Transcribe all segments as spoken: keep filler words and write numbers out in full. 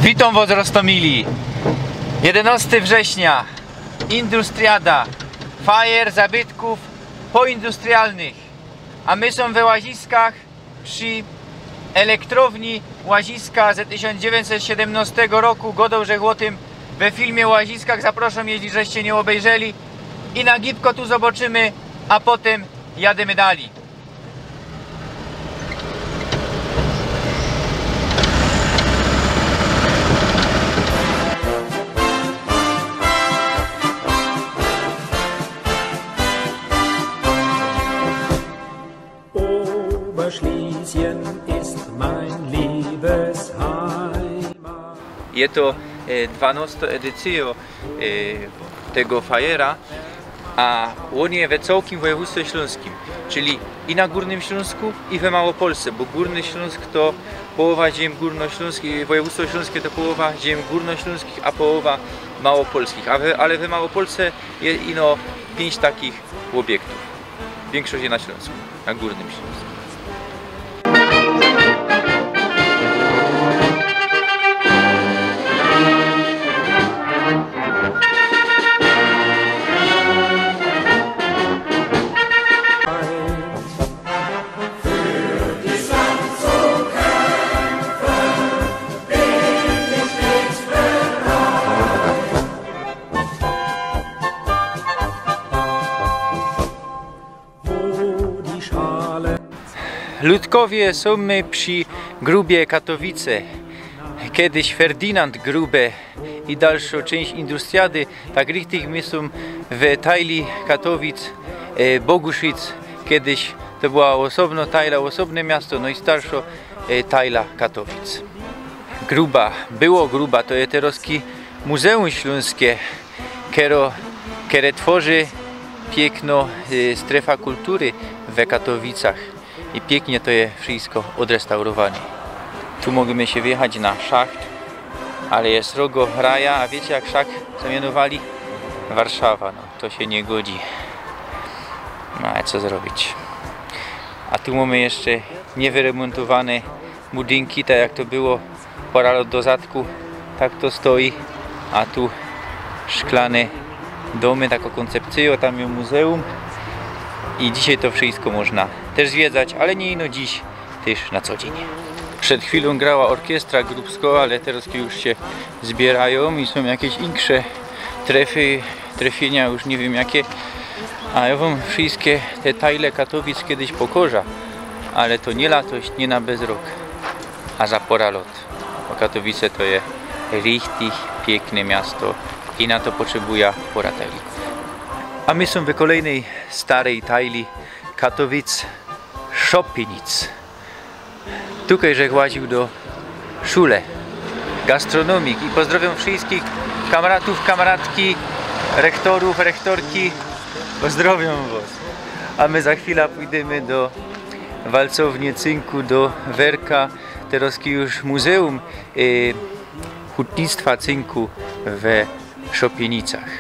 Witōm wos, Roztomili. Jedynostygo września, Industriada, fajer zabytkōw poindustrialnych. A my sōm we Łaziskach przi elektrowni Łaziska ze tysiōnc dziewiyńćset siedymnostego roku. Godoł żech ô tym we filmie ô Łaziskach. Zaprosōm, jeźli żeście niy ôbejrzeli. I na gibko tu zoboczymy, a potym jadymy dalij. Oberschlesien ist mein Liebesheim. Je to, e, dwanostŏ edycyjŏ, e, tego fajera, a ôn je we cołkim wojewōdztwie ślōnskim, czyli i na Gōrnym Ślōnsku, i we Małopolsce, bo Gōrny Ślōnsk to połowa ziem gōrnoślōnskich, wojewōdztwo ślōnskie to połowa ziem gōrnoślōnskich, a połowa małopolskich, a we, ale we Małopolsce je ino piyńć takich ôbiektōw. Wiynkszość je na Ślōnsku, na Gōrnym Ślōnsku. Ludkowie, sōm my przi Grubie Katowice. Kejś Ferdynand Grube i dalszŏ czynść Industriady. Tak richtig my sōm we tajli Katowic, e, Boguszic. Kejś to była ôsobnŏ tajla, ôsobne miasto, no i starszŏ, e, tajla Katowic. Gruba, było Gruba, to je terŏzki Muzeum Ślōnskie, kero, kere tworzi piyknŏ, e, strefa kultury we Katowicach. I piyknie to je wszysko ôdrestaurowane. Tu możymy sie wjechać na szacht, ale je srogo raja, a wiycie, jak szacht zamianowali? Warszawa, no, to sie niy godzi. No, ale co zrobić? A tu mōmy jeszcze niywyremōntowane budynki, tak jak to było pŏra lŏt do zadku, tak to stoi, a tu szklane dōmy, takŏ kōncepcyjŏ, tam je muzeum i dzisiej to wszysko można tyż zwiedzać, ale niy ino dziś, tyż na co dziyń. Przed chwilōm grała ôrkiestra Grubsko, ale terŏz już sie zbiyrajōm i sōm jakieś insze trefy, trefiynia, już niy wiym jakie. A jŏ wōm wszyske te tajle Katowic kejś pokŏżã, ale to niy latoś, niy na bezrok, a za pŏra lŏt. Bo Katowice to je richtig piykne miasto i na to potrzebujã pŏra tajlikōw. A my sōm we kolejnyj staryj tajli Katowic, Szopienic. Tukej żech łaził do szule, gastronomik, i pozdrowiōm wszyskich kamratōw, kamratki, rektorōw, rektorki. Pozdrowiōm wŏs. A my za chwila pōjdymy do walcownie cynku, do Werka, terŏzki już muzeum, y, hutnictwa cynku we Szopienicach.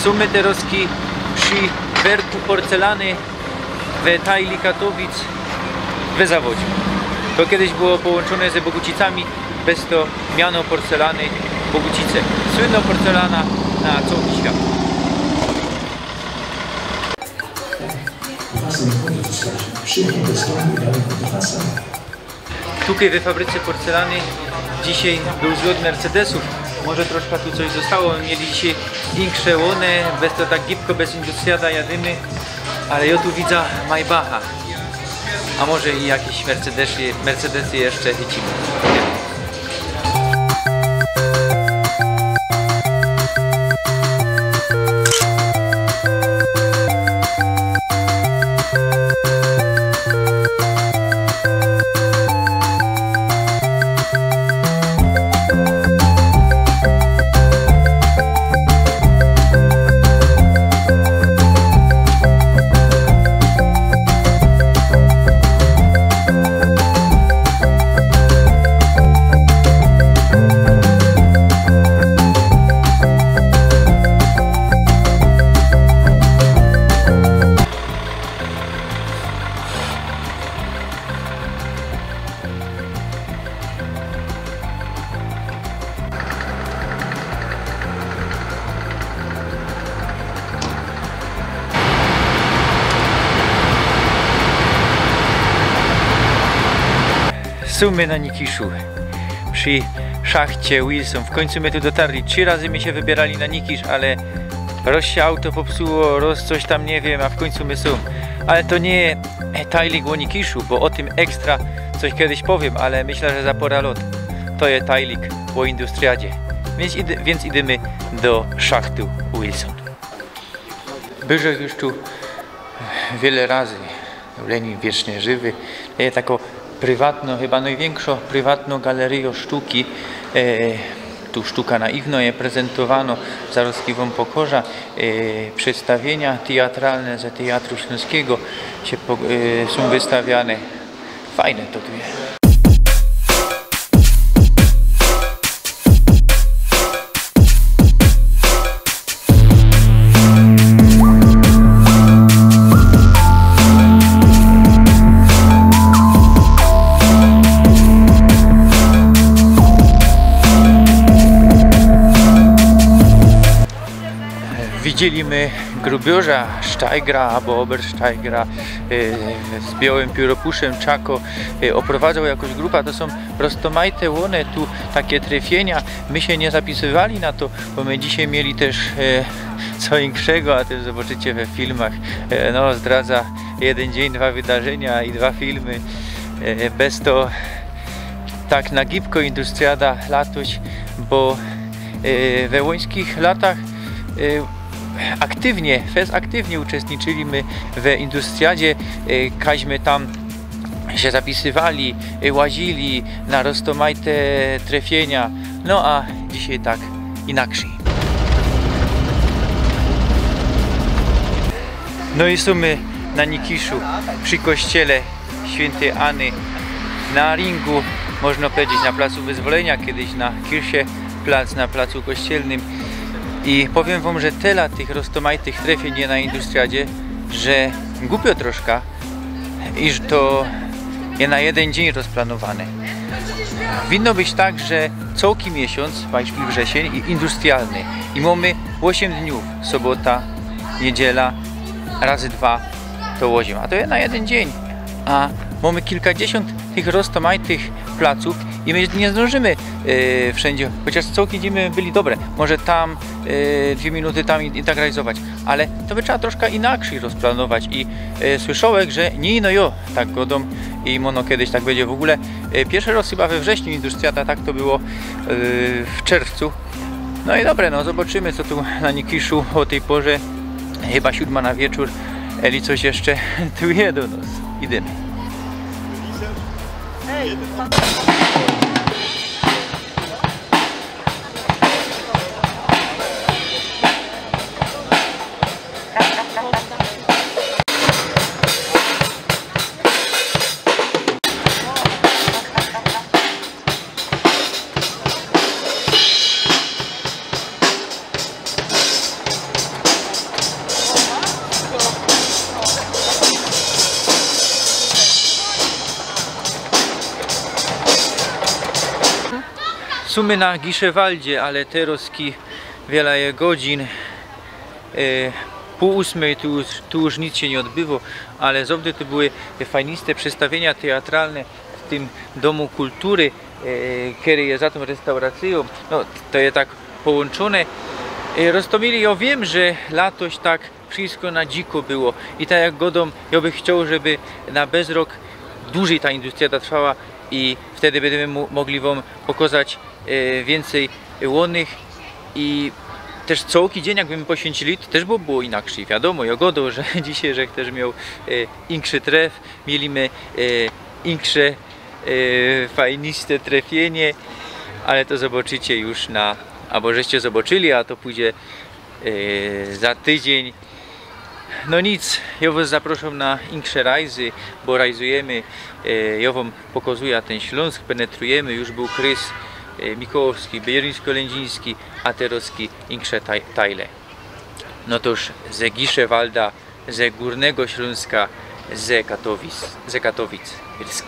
Sōm my terŏzki przi Werku Porcelany we tajli Katowic we Zawodziu. To kejś było połōnczōne ze Bogucicami, bez to miano Porcelany Bogucice. Słynnŏ porcelana na cołki świat. Wasem Województwa Przyjechał do Stanu Dałego Wasa. Tukej we fabryce porcelany dzisiej bōł zlot Mercedesōw. Może troszka tu coś zostało. Mieli dzisiej insze łōny, bez to tak gibko, bez Industriada jadymy. Ale jŏ tu widzã Maybacha. A może i jakiś Mercedesy, Mercedesy jeszcze chycimy. Tu my na Nikiszu, przi szachcie Wilson. W końcu my tu dotarli. Trzi razy my sie wybierali na Nikisz, ale roz sie auto popsuło, roz coś tam, niy wiym, a w końcu my sōm. Ale to niy tajlik ô Nikiszu, bo ô tym ekstra coś kedyś powiym, ale myśla, że za pora lot. To je tajlik ô Industriadzie. Wiync, id- wiync idymy do szachtu Wilson. Bōł żech już tu wiele razy. Lenin wiecznie żywy. To je tako priwatno, chyba nojwiynkszo priwatno galeryjo sztuki. E, tu sztuka na iwno je prezentowano, zarŏz wōm pokoża. E, przedstawiynia teatralne ze Teatru Ślōnskigo sie po, e, sōm wystawiane. Fajne to tu je. Widzieli my grubiŏrza Steigra abo Obersteigra, e, z białym pióropuszym, czako, e, ôprowadzał jakoś grupa. To sōm roztōmajte ône tu takie trefiynia. My sie niy zapisywali na to, bo my dzisiej mieli tyż, e, co inkszego, a to zobaczycie we filmach. E, no, zdradza jedyn dziyń, dwa wydarzynia i dwa filmy. E, bez to tak na gibko Industriada latoś, bo, e, we łońskich latach, e, aktywnie, fest aktywnie uczestniczyli my we Industriadzie, e, kaś my tam sie zapisywali, e, łazili na roztōmajte trefiynia. No a dzisiej tak inakrzyj. No i sōm my na Nikiszu, przi kościele świyntyj Any, na ringu, można pedzieć, na placu Wyzwoliynia, kedyś na Kircheplatz, na placu kościelnym. I powiym wōm, że tela tych roztōmajtych trefiyń je na Industriadzie, że gupiŏ troszka, iż to je na jedyn dziyń rozplanowane. Winno być tak, że cołki miesiōnc, majszpil wrzesiyń i Industrialny. I mōmy ôziym dniōw, sobota, niydziela, razy dwa to ôziym. A to je na jedyn dziyń. A mōmy kilkadziesiōnt tych roztōmajtych placōw i my niy zdōnżymy, e, wszyndzie, chociŏż cołki dziyń my byli dobre. Może tam, e, dwie minuty tam i, i tak rejalizować. Ale to by trzeba troszka inakrzyj rozplanować i, e, słyszołech, że niy, no jo, tak godōm i mono kedyś tak bydzie. W ôgōle, e, piyrszy rŏz chyba we wrześniu Industriada, tak to było, e, w czerwcu. No i dobre, no zobaczymy, co tu na Nikiszu ô tyj porze, chyba siōdma na wieczōr, eli coś jeszcze tu je do nos. Idymy. Sōm my na Giszewaldzie, ale terŏzki wiela je godzin. E, pōł ôsmyj, tu już, tu już nic sie niy ôdbywo, ale zŏwdy tu były fajniste przedstawiynia teatralne w tym Dōmu Kultury, e, kery je za tōm restauracyjōm. No, to je tak połōnczōne. E, roztōmili, jo wiym, że latoś tak wszysko na dziko było i tak jak godōm, jo bych chcioł, żeby na bezrok dużyj ta Industriada trwała i wtedy bydymy mo-, mogli wōm pokozać e, wiyncyj ônych i tyż cołki dziyń jakby my poświyncyli, to tyż było, było inakrzyj. Wiadōmo, jo godōm, że dzisiej żech tyż mioł, e, inkszy tref, mieli my, e, inksze, e, fajniste trefiynie, ale to zobaczycie już na, abo żeście zobaczyli, a to pōjdzie, e, za tydziyń. No nic, jo wŏs zaprŏszōm na inksze rajzy, bo rajzujymy, e, jo wōm pokozuja tyn Ślōnsk, penetrujymy, już bōł Krys, e, Mikołowski, Bieruńsko-Lędziński, a terŏzki inksze taj-, tajle. No to już ze Giszewalda, ze Gōrnego Ślōnska, ze Katowic, ze Katowic, Pyrsk.